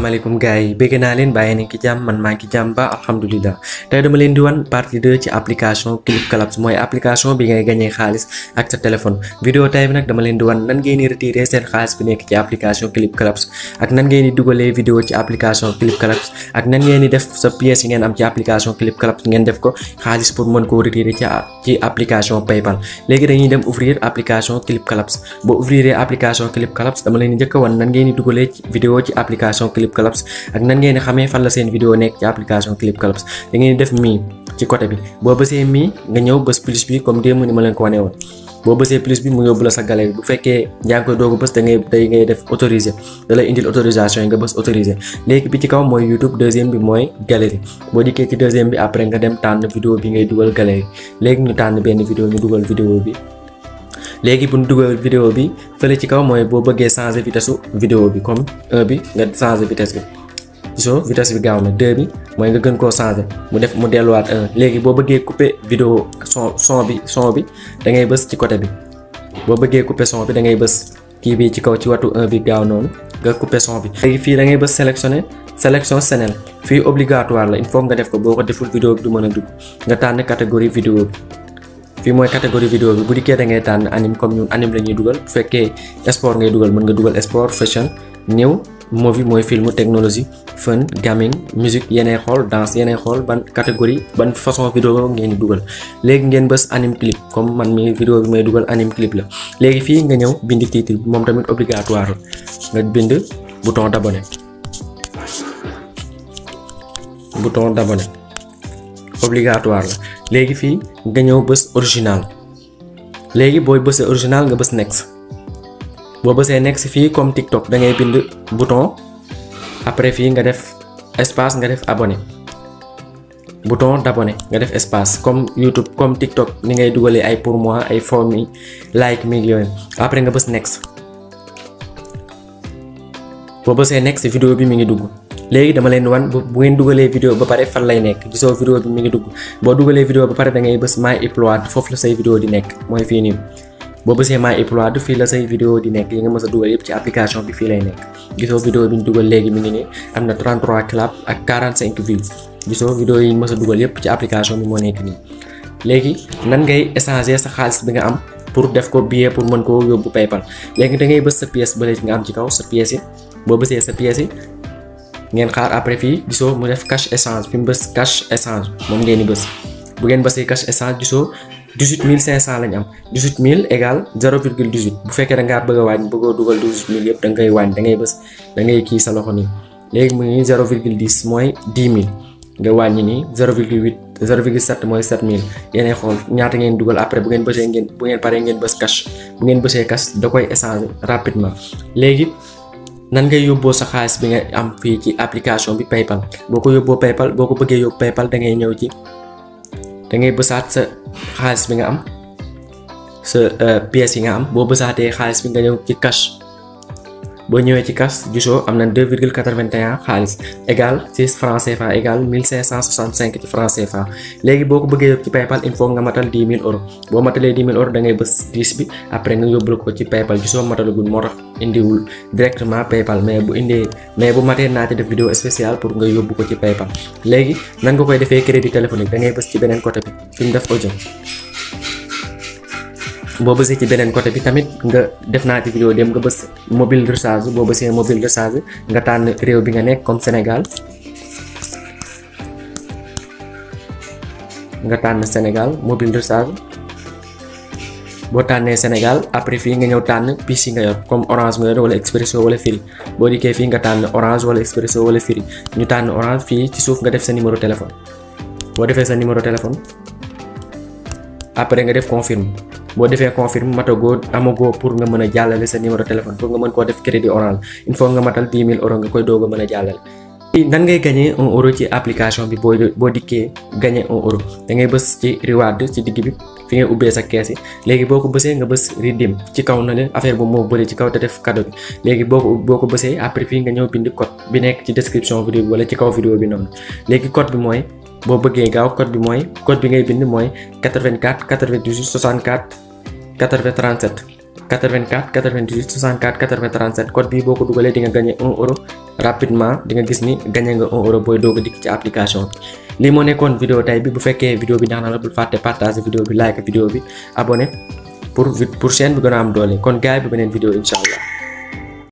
Assalamualaikum guys, bëgg naa leen bàyyi nañ ki jàmm man maa ngi jàmm ba alhamdulillah. Tey dama leen di wan partie 2 ci application Clipclaps mooy application bi ngay gagné xaalis ak sa téléphone. Vidéo tey bi nag dama leen di wan nan ngeen di retirer seen xaalis bi nekk ci application Clipclaps ak nan ngeen di dugalee vidéo ci application Clipclaps ak nan ngeen di def sa pièce yi ngeen am ci application Clipclaps ngeen def ko xaalis pour mën koo retirer ci application PayPal. Léegi dañuy dem ouvrir application Clipclaps. Boo ouvrir application Clipclaps dama leen di njëkk a wan nan ngeen di dugalee vidéo ci application Clipclaps ak nan ngeen xamee fan la seen vidéo nekk ci application Clipclaps. Da ngeen def mi ci côté bi boo bësee mi nga ñëw bës plus bi comme démb ni ma leen ko wane woon boo bësee plus bi mu yóbbu la sa galerie bu fekkee yaa ngi koy doog a bës ngay def autoriser da lay indil autorisation yi nga bës autoriser. Léegi bi ci kaw mooy YouTube, deuxième bi mooy galerie. Boo dikkee ci deuxième bi après nga dem tànn vidéo bi ngay dugal galerie. Léegi ñu tànn benn vidéo ñu dugal vidéo bi. Léegi bu ñu dugal vidéo bi fële ci kaw mooy boo bëggee changer vitesse vidéo bi comme 1 bi nga changer vitesse bi gisoo vitesse bi gaaw na 2 bi mooy nga gën koo changer mu delluwaat 1. Léegi boo bëggee couper vidéo son bi da ngay bës ci côté bi boo bëggee couper son bi da ngay bës kii bi ci kaw ci watu 1 bi gaaw noonu nga couper son bi. Léegi fii da ngay bës sélection channel fii obligatoire la il faut nga def ko boo ko deful vidéo bi du mën a dugg nga tànn catégorie vidéo bi. fii mooy catégorie vidéo bi bu dikkee da ngay tànn anime comme ñun anime la ñuy dugal bu fekkee sport ngay dugal mën nga dugal sport fashion new movie mooy film technologie fun gaming musique yeneen xool danse yeneen xool ban catégorie ban façon vidéo ngeen di dugal. Léegi ngeen bës anime clip comme man mi vidéo bi may dugal anime clip la. Léegi fii nga ñëw bind titre bi moom tamit obligatoire nga bind bouton d'abonné obligatoire la. Léegi fii nga ñëw bës original léegi booy bësee original nga bës next boo bësee next fii comme TikTok da ngay bind bouton après fii nga def espace nga def abonné bouton d'abonné nga def espace comme YouTube comme TikTok ni ngay dugalee ay pour moi ay forme like million après nga bës next boo bësee next vidéo bi mi ngi dugg. Léegi dama leen wan bu ngeen dugalee vidéo ba pare fan lay nekk gisoo vidéo bi mi ngi dugg boo dugalee vidéo ba pare da ngay bës my upload foofu la say vidéo di nekk mooy fii nii boo bësee my upload fii la say vidéo di nekk yi nga mës a dugal yëpp ci application bi fii lay nekk. Gisoo vidéo bi ñu dugal léegi mi ngi nii am na 33 clap ak 45 views gisoo vidéo yi ñu mës a dugal yëpp ci application bi moo nekk nii. Léegi nan ngay échanger sa xaalis bi nga am pour def ko billet pour mën koo yóbbu PayPal. Léegi da ngay bës sa pièce ba léegi nga am ci kaw sa pièce yi boo bësee sa pièce yi ngeen xaar après fii gisoo mu def cash échange fi mu bës cash échange moom ngeen di bës bu ngeen bësee cash échange gisoo 18500 lañ am 18000 égale 0,18 bu fekkee da ngaa bëgg a wàññi bëggoo dugal 18000 yëpp da ngay wàññi da ngay bës da ngay kii sa loxo nii. Léegi mu ngi 0,10 mooy 10000 nga wàññi nii 0,8 0,7 mooy 7000 yéenay xool ñaata ngeen dugal après bu ngeen paree ngeen bës cash bu ngeen bësee cash da koy échanger rapidement. Léegi nan ngay yóbboo sa xaalis bi nga am fii ci application bi PayPal boo ko yóbboo PayPal boo ko bëggee yóbbu PayPal da ngay ñëw ci da ngay bësaat sa xaalis bi nga am sa pièces yi nga am boo bësaatee xaalis bi nga ñëw ci cash boo ñëwee ci cash gisoo am na 2,81 xaalis égal 6 francs CFA égal 1565 ci francs CFA. Léegi boo ko bëggee yóbbu ci PayPal il faut nga matal 10 000 euros boo matalee 10 000 euros da ngay bës 10 bi après nga yóbbul ko ci PayPal gisoo matalagul moo tax indiwul directement PayPal mais bu matee naa ci def vidéo spéciale pour nga yóbbu ko ci PayPal. Léegi nan nga koy defee crédit téléphonique da ngay bës ci beneen côté bi fi mu def audio boo bësee ci beneen côté bi tamit nga def naa ci vidéo dem nga bës mobile recharge boo bësee mobile recharge nga tànn réew bi nga nekk comme Sénégal nga tànn Sénégal mobile recharge boo tànnee Sénégal après fii nga ñëw tànn piis yi nga yor comme Orange nga yor wala Expresso wala Free boo dikkee fii nga tànn Orange wala Expresso wala Free ñu tànn Orange fii ci suuf nga def sa numéro téléphone boo defee sa numéro téléphone après nga def confirme. Boo defee confirme matagoo amagoo pour nga mën a jàllale sa numéro téléphone pour nga mën koo def crédit Orange il faut nga matal 10 000 euros nga koy doog a mën a jàllale. Nan ngay gagné 1 euro ci application bi boo dikkee gagné 1 euro da ngay bës ci reward ci digg bi fi ngay ubbee sa kees yi. Léegi boo ko bësee nga bës redeem ci kaw na leen affaire boobu moo bëri ci kaw te def cadeau bi. Léegi boo ko bësee après fii nga ñëw bind code bi nekk ci description vidéo bi wala ci kaw vidéo bi noonu. Léegi code bi mooy boo bëggee gaaw code bi ngay bind mooy 84 98 64 80 37 84 98 64 80 37 code bi boko dugalé di nga gagner 1 euro rapidement di nga gis ni gagner nga 1 euro boy doga dik ci application bi li mo nekkon vidéo tay bi bu fekkee vidéo bi neex na la bul faté partager vidéo bi like vidéo bi abonné pour chaîne bi gëna am doolé kon gaay bu benen vidéo inshallah